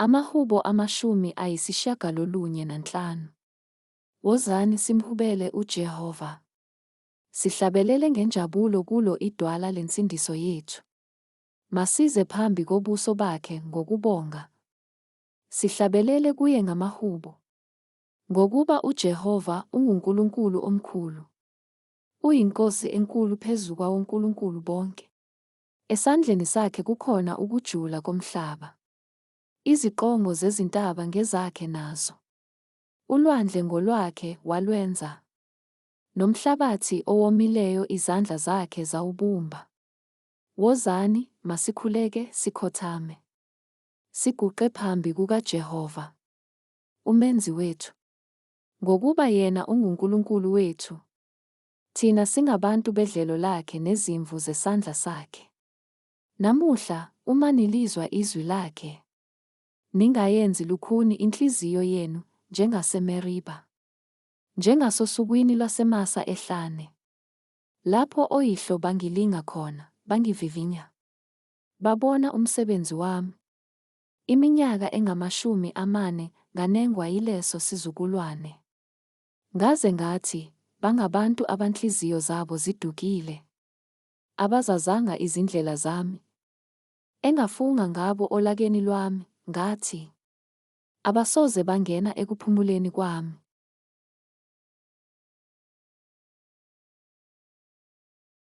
Amahubo 95. Wozani simhubele uJehova. Sihlabelele ngenjabulo kulo idwala lensindiso yethu. Masize phambi kobuso bakhe ngokubonga. Sihlabelele kuye ngamahubo. Ngokuba uJehova unguNkulunkulu omkhulu. UyiNkosi enkulu phezu kwawonkulunkulu bonke. Esandleni sakhe kukhona ukujula komhlaba. Iziqongo zezintaba ngezakhe nazo. Ulwandle ngolwakhe walwenza. Nomhlabathi owomileyo izandla zakhe zawubumba. Wozani, masikhuleke sikhothame. Siguqe phambi kukaJehova, uMenzi wethu. Ngokuba yena unguNkulunkulu wethu. Thina singabantu bedlelo lakhe nezimvu zesandla sakhe. Namuhla, uma nilizwa izwi lakhe, ningayenzi lukhuni inhliziyo yenu njengaseMeriba, njengasosukwini lwaseMasa ehlane, lapho oyihlo bangilinga khona, bangivivinya, babona umsebenzi wami. Iminyaka engamashumi amane nganengwa yileso sizukulwane. Ngaze ngathi, Bangabantu abanhliziyo zabo zidukile. Abazazanga izindlela zami. Engafunga ngabo olakeni lwami, ngathi, Abasoze bangena ekuphumuleni kwami.